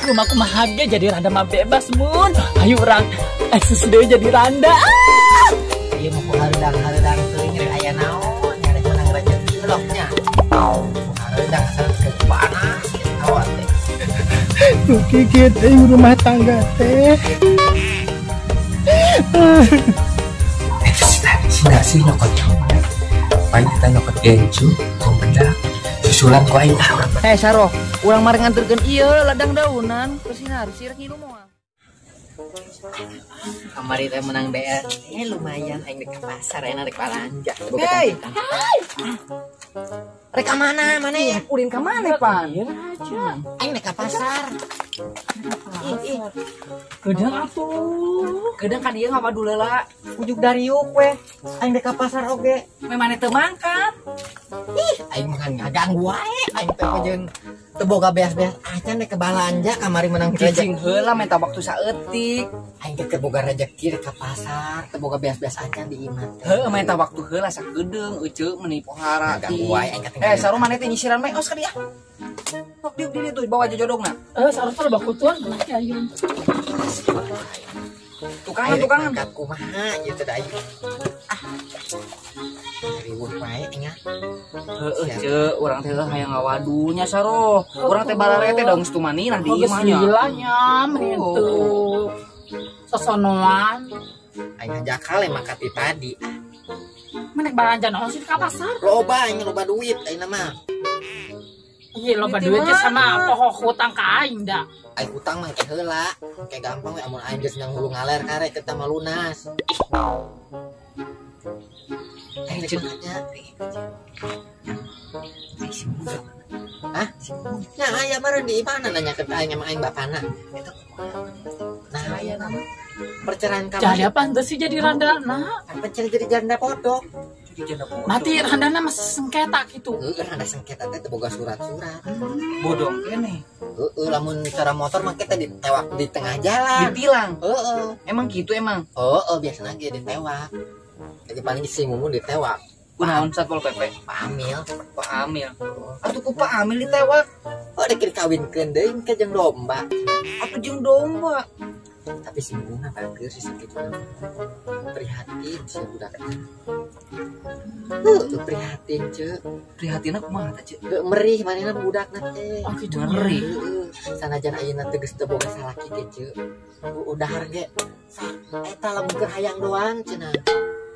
Rumah kumaha ge jadi randa mah bebas mun. Ayo urang eksis deui jadi randa. Ah! Ieu mah ku hareudang-hareudang teuing rek aya naon, rek menang rezeki bloknya. Hareudang asal teu panas hawa teh. Gigit euy rumah tangga teh. Eta si nyokot coklat. Paling kita nyokot gencu, gombedak, susulan ku aing ah urang. Eh Saroh, urang mari nganterkeun ieu ladang daunan ke sinar sirek ngilu moal. Kamari teh menang BR. Lumayan aing rek ka pasar, aing rek balanja. Hei. Rek ka mana maneh? Ulin ka mana pan? Aing rek ka pasar. Ih, ih. Kedeung atuh. Kedeung kan ieu ngawadul heula. Ujuk dariuk we. Aing rek ka pasar oge. We maneh teu mangkat. Ih, aing mah ngaganggu wae. Aing teh jeung teu boga beas-beas acan rek ka balanja kamari menang Cicing heula menta waktu saeutik. Aing teh boga rezeki rek ka pasar, teu boga beas-beas acan di imah teh. Heuh, menta waktu heula sakedeung euceu meuni pohara. Ngaganggu wae aing katinggalan. Eh, saru maneh teh nyisiran bae os ka dia. Sok diuk di ditu bawa jojodogna. Saru teh loba kutuan laki ayeuna. Tukangan, tukangan. Mangkat kumaha ieu teh da aing. Ah. Riweuh wae nya. Heueuh ceu, urang teh hayang ngawadunya saroh. Urang teh balare teh dong stumanina di Oh, geus imah nya. lila nya mending teu sosonoan. Aing ngajakal emang kati tadi. Menek balanja naon sih ka pasar? Loba aing loba duit aing mah. Iya loba Duit duit ge mah. sama poho hutang ka aing da. Aing hutang mah ke heula, ke gampang we amun aing geus ngulu ngaler karek kita mah lunas. Aing rek nanya. Hah? Nya aya meureun di imahna nanya ke aing emang aing bapana. Nah, aya nama perceraian kamari. Jadi apa henteu sih jadi randana? Perceraian jadi janda podok. Jadi janda bodong. Mati randana masih sengketa gitu. Heeh, randa sengketa teh teu boga surat-surat. Bodong keneh. Heeh, lamun cara motor mah kita ditewak di tengah jalan. Ditilang. Heeh. Emang gitu emang? Heeh, biasana ge ditewak. Jadi paling si Mumun ditewak. Kunaon Satpol PP? Pak Amil. Pak Amil. Atuh ku Pak Amil ditewak. Oh, dek dikawinkeun deui ke jeung domba. Atuh jeung domba. Tapi si Mumun bager sih sakitu. Prihatin si budakna. Heuh, prihatin ceu. Prihatinna kumaha tah ceu? Heuh, merih manehna budakna teh. Oh gitu. Merih. Heeh, sanajan ayeuna teh geus teu boga salaki ge ceu. Udah ge. Eta lamun keur hayang doang cenah.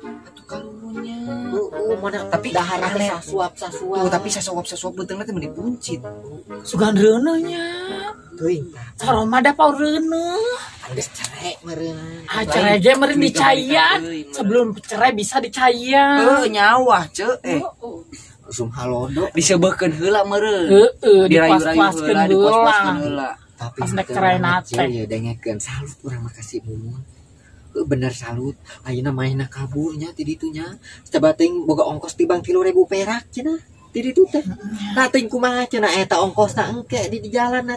Atuh karunya. Heeh, mana Tapi dahar teh aneh. sasuap-sasuap. Tuh, tapi sasuap-sasuap beuteungna teh meni buncit. Sugan reuneuh nya. Teuing tah. Saroma da pau reuneuh. Geus cerai meureun. Ah, cerai ge meureun dicaian. Sebelum cerai bisa dicaian. Heuh, nyawa ceu eh. Usum halodo. Disebeukeun heula meureun. Heeh, Dirayu-rayu dipuas-puaskeun heula, dipuas-puaskeun heula. heula. Tapi Pas nek teu cerai banget, nate. Ceu, ya dengekeun salut urang mah ka si Mumun. Heuh, bener salut. Ayeuna mainna kaburnya ti ditu nya. Coba teuing boga ongkos tibang 3.000 perak cenah. Ti ditu teh. Nah teuing kumaha cenah eta ongkosna engke di jalan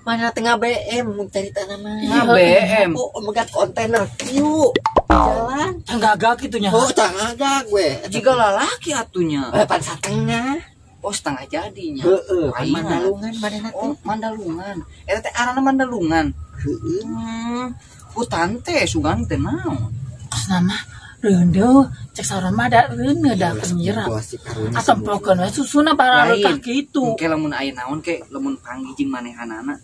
mana tengah BM mun caritana mah. Nga BM. Oh, megat kontainer kieu. Jalan. Canggagak kitu nya. Oh, canggagak we. Jika lalaki atunya. Eh, pan satengah. Oh, setengah jadinya. Heeh, pan Ayeuna. Mandalungan manehna teh. Oh, Mandalungan. Eta teh arana Mandalungan. Heeh. Hutan teh sugan teh naon? Terus nama reuneuh, cek saroma da reuneuh da pengira. Atau tempokeun we susuna baralekah Lain. kitu. Engke lamun aya naon ke lamun panggih jeung manehanana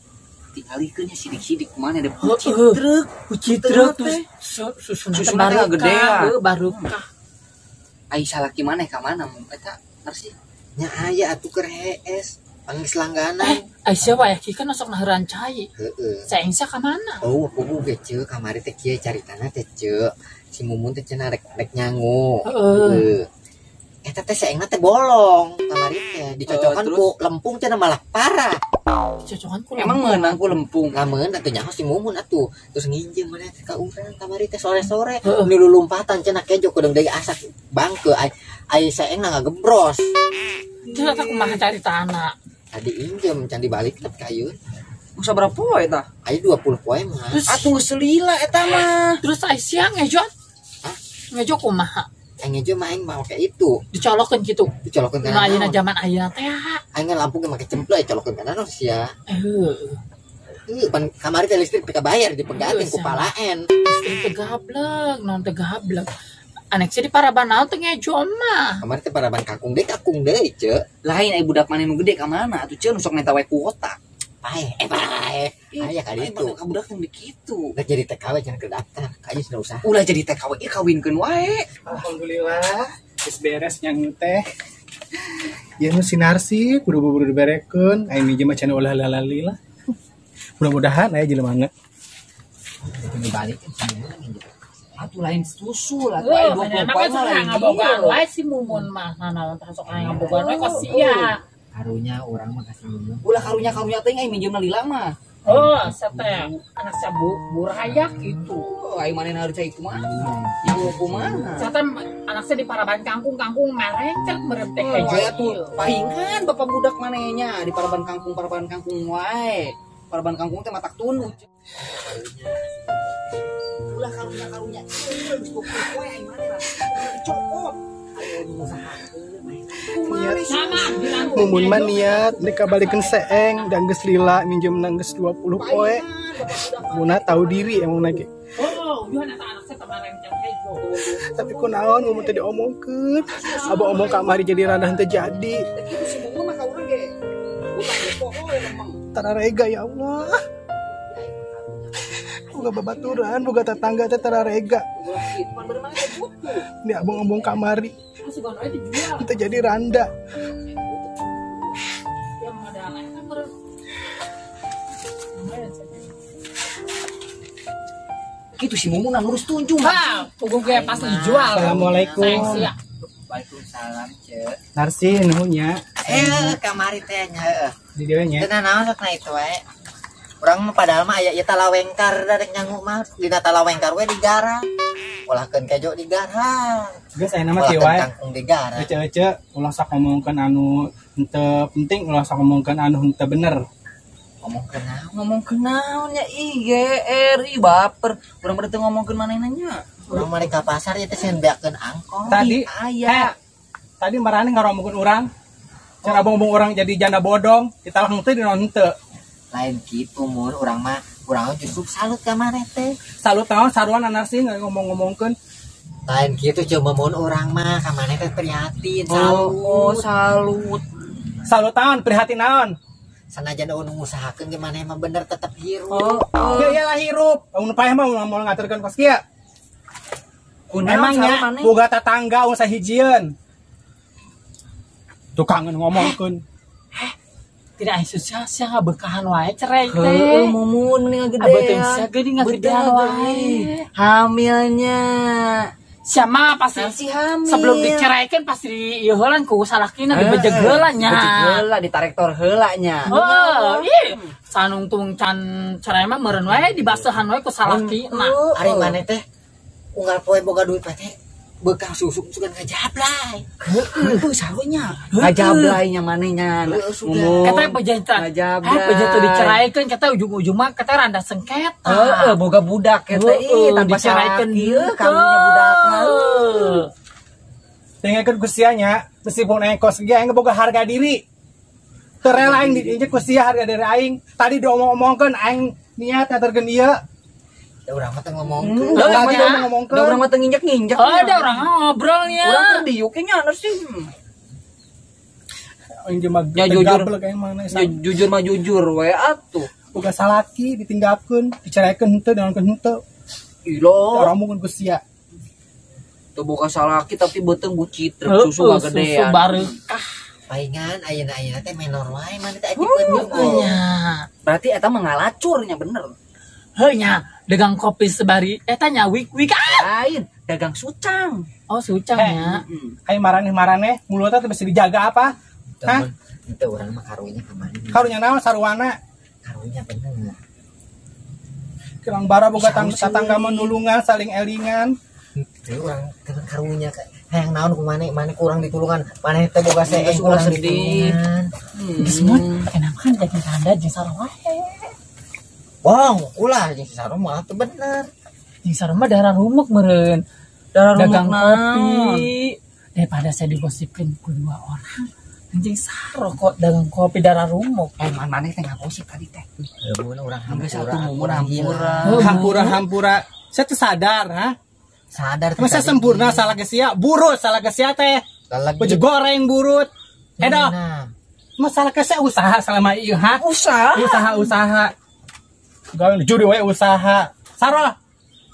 tingalikeun nya sidik-sidik kumaha ada bucit Heeh. truk. Bucit Truk truk teh. terus susuna teh Susuna teh barukah. gedean. Heuh, barukah. Ai salaki maneh ka mana mun eta arsih? Nya aya atuh keur hees, panggis langganan. Aisyah wae ki kan sok naheran cai. Heeh. Saeng sia ka mana? Oh, pugu ge ceu kamari teh kieu caritana teh ceu. Si Mumun teh cenah rek nyangu. Heeh. Heeh. Eta teh saengna teh bolong kamari teh dicocokan Terus? ku lempung cenah malah parah. Dicocokan ku Emang lempung. meunang ku lempung. Lamun atuh nyaho si Mumun atuh. Terus nginjem maneh teh ka urang kamari teh sore-sore. Heeh. Nu lulumpatan cenah kejo kudeung deui asak bangke ai ai saengna ngagebros. Terus eta kumaha caritana? Tadi injem can dibalik teh ka ieu. Usa berapa poe tah? Aya 20 poe mah. Terus Atuh geus lila eta mah. terus Aisyah ngejo. Hah? Ngejo kumaha? Aing ngejo mah aing mau kayak itu. Dicolokeun kitu. Dicolokeun Nu kana ayeuna naon? zaman ayeuna teh. Aing lampu ge make cemplek colokeun kana naon sia. Heuh. Pan kamari teh listrik teu kabayar dipegatin ku palaen. Listrik teu gablek, naon teu gablek. Anek sih di paraban naon teu ngejo mah. Kamari teh paraban kakung deui, Ceu. Lain ai budak maneh nu gede ka mana atuh Ceu nu sok menta we kuota. Paeh, paeh. Aya kali itu. Ka budak teh kitu. Rek jadi TKW jangan ke daftar. Kayu sudah usah. Ulah jadi TKW ieu kawinkeun wae. Alhamdulillah, geus beres nyangu teh. Ieu nu sinarsi kudu buru-buru diberekeun, aya minjem mah cenah ulah lalali lah. Mudah-mudahan aya jelema na. Ini balik kan atuh lain susul atuh aya 20 poe mah lain ngabogaan wae si Mumun mah nanaon tah sok aya ngabogaan wae kos sia. Karunya urang mah kasih Mumun. Ulah karunya-karunya teh aing minjemna lila mah. Oh, sate anak sia burayak gitu. Oh, aing manehna harus cai kumaha? Yang kumaha? Sate anak sia di paraban kangkung-kangkung merencet merem teh hejo. Atuh pahingan bapak budak manehnya di paraban kangkung wae. Paraban kangkung teh matak tunu. Ulah karunya-karunya geus 20 poe aing manehna. Dicokot. Mumun mah niat nek kabalikeun seeng dan geus lila minjem nang geus 20 poe. Muna tahu diri emang lagi. Oh, yuhan eta anak saya kemarin hejo. Tapi kunaon mumun teh diomongkeun. Abah omong kamari jadi rada henteu jadi. Kitu si Mumun mah ka urang ge. Utang ge poho emang. Tararega ya Allah. Boga babaturan, boga tetangga teh tararega. Ini abang ngomong kamari. Kita jadi randa. Gitu si Mumun ngurus tunjung. Wah, puguh gue pas dijual. Assalamualaikum. Waalaikumsalam, Ceu. Narsi nuhun nya. Kamari teh nya heueuh. Di dieu nya. Teu naon sok na itu wae. Urang mah padahal mah aya ieu talawengkar da rek nyangu mah dina talawengkar we digarang. Olahkeun kejo digarang. Geus ayeuna mah kieu wae. Kangkung digarang. Ece-ece ulah sok ngomongkeun anu henteu penting, ulah sok ngomongkeun anu henteu bener. Ngomongkeun naon? Ngomongkeun naon nya IGR baper. Urang mah teu ngomongkeun manehna nya. Urang mah ka pasar ieu teh sieun beakeun angkot. Tadi aya. Tadi marane ngaromongkeun urang. Cara bong-bong urang jadi janda bodong, ditalak henteu dinaon henteu. Lain kitu mun urang mah urang justru salut ka maneh teh. Salut naon saruan anarsi ngomong-ngomongkeun. Lain kitu coba mun urang mah ka maneh teh prihatin, salut. Oh, salut. Salut naon prihatin naon? Sanajan nu ngusahakeun ge maneh mah bener tetep hirup. Oh, ya iyalah hirup. Mun paeh mah moal ngaturkeun kos kieu. Emangnya boga tetangga usaha hijieun. Tukangan ngomongkeun. Tidak aya susah sia ngabekahan wae cerai teh. Heueuh Mumun mending ngagedean. Abeuteun sia geuning ngagedean wae. Hamilnya. Sia mah pasti hamil. Sebelum diceraikan pasti di ieu heulan ku salakina dibejeg heula nya. Bejeg heula ditarik tor heula nya. Heuh, ih sanungtung can cerai mah meureun wae dibasehan wae ku salakina. Ari maneh teh unggal poe boga duit teh bekal susu sugan ngajablay. Heueuh sarunya. Ngajablay nya maneh nya. Kata pejantan. Ngajablay. Pejantan diceraikeun kata ujung-ujung mah kata randa sengketa. Heueuh boga budak eta ih tanpa diceraikan ieu karunya budakna. Dengekeun ku sia nya, meskipun aing kos ge aing boga harga diri. Teu rela aing diinjek ku sia harga diri aing. Tadi diomong-omongkeun aing niat ngaturkeun ieu. Da urang mah teu ngomongkeun. Da urang mah teu nginjek-nginjek. Oh, da urang ngobrolnya. Urang teu diuk nya sih. Aing mah ya jujur jujur mah jujur we atuh. Boga salaki ditinggalkeun, diceraikeun henteu, dinaonkeun henteu. Ilo. Urang omongkeun ku sia. Teu boga salaki tapi beuteung bucit susu ngagedean. Susu bareukah. Paingan ayeuna-ayeuna teh menor wae maneh teh atipeun nya. Berarti eta mah ngalacurnya bener. Heuh nya, dagang kopi sebari eta nya wik-wik lain, dagang sucang. Oh, sucang nya. Hai maraneh-maraneh, mulutna teh bisa dijaga apa? Hah? Itu urang mah karunya ka mana? Karunya naon saruana? Karunya bener. Kirang bara boga tatangga menulungan, saling elingan. Itu urang karunya hayang naon ku maneh, maneh kurang ditulungan, maneh teh boga seeng kurang ditulungan. Geus mun, kenapa kan jadi randa jeung sarua wae. Bohong, ulah jeung si Sarua mah teu bener. Jeung Sarua mah darah rumuk meureun. Darah rumuk dagang kopi. Daripada saya digosipkeun ku dua orang, Anjing Saroh kok dagang kopi darah rumuk. Maneh teh ngagosip tadi teh. Heuh urang Geus hampura. atuh Mumun hampura. Hampura hampura. Saya tuh sadar, ha? Sadar teh Masa tadi. sempurna salah ke sia, burut salah ke sia teh. Lalagi. Baju goreng burut. Edo, Nah. masalah ke sia usaha selama ieu, ha? Usaha. Usaha usaha. Gawe judi we usaha. Saroh,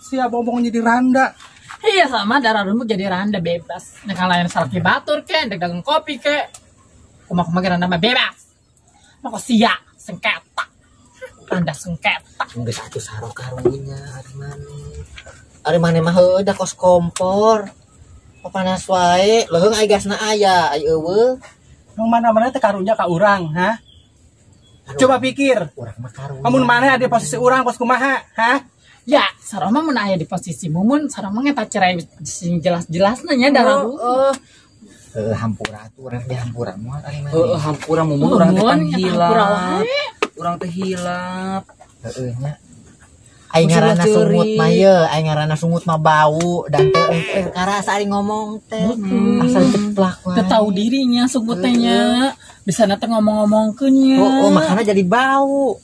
sia bombong jadi randa. Iya sama darah rumuk jadi randa bebas. Nek lain salaki batur ke, nek dagang kopi ke. Kumaha-kumaha ge randa mah bebas. Maka sia sengketa. Randa sengketa. Geus atuh Saroh karunya ari maneh. Ari maneh mah heueuh da kos kompor. Panas wae, leuheung ai gasna aya, ai eueuh. Yang mana-mana teh karunya ka urang, ha? Coba pikir. Urang mah karunya. Amun mana ada posisi urang kos kumaha, ha? Ya, Saroh mah mun aya di posisi Mumun, Saroh mah ngeta cerai sing jelas-jelasna nya darah rumuk. Heueuh hampura atuh urang di hampura moal ari maneh. Heeh hampura Mumun urang teh pan Mumun, hampura hilap. wae. Urang teh hilap. Heueuh nya. Ai ngaranna Usul sungut ceurik. mah ye, ai ngaranna sungut mah bau dan teu karasa ari ngomong teh. Asal jeplak wae. Teu tahu dirinya sungut teh nya. Bisa na teh ngomong-ngomongkeun nya. Oh, makanya jadi bau.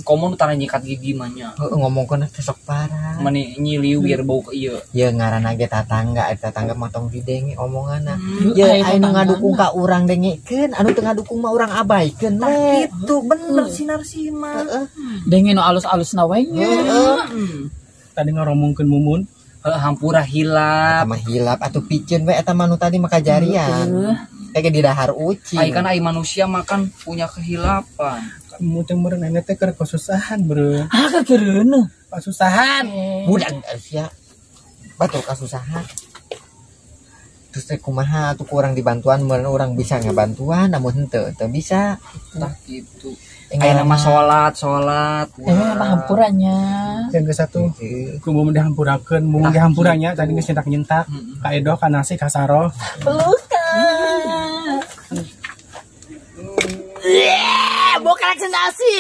Komo nu tara nyikat gigi mah nya. Heeh ngomongkeun teh sok parah. Mani nyiliwir bau ke ieu. Ya ngaranna ge tatangga, ari tatangga mah tong didenge omonganna. Hmm. Ya Ai anu tetanggana. ngadukung ka urang dengekeun, anu teu ngadukung mah urang abaikeun we. Itu bener sinar sima. Heeh. Denge nu alus-alusna wae nya. Heeh. Tadi ngoromongkeun Mumun. Heeh hampura hilap. Eta mah hilap atuh piceun we eta mah nu tadi mah kajarian. Kayak di dahar ucing. Ai kan ai manusia makan punya kehilapan. Mumun teh meureun aya teh keur kesusahan, bro. Ah keukeureuneuh. Kesusahan. Budak sia. Batur kasusahan. Terus teh kumaha atuh ku urang dibantuan meureun urang bisa ngabantuan namun henteu teu bisa. Tah gitu. Eh, Ayeuna mah salat, salat. Emang apa hampuranya? Yang ke satu, Heeh. ku Mumun dihampurakeun, Mumun dihampuranya tadi geus nyentak-nyentak. Ka Edo, ka Nasi, ka Saroh. Pelukan. Bukan nasi.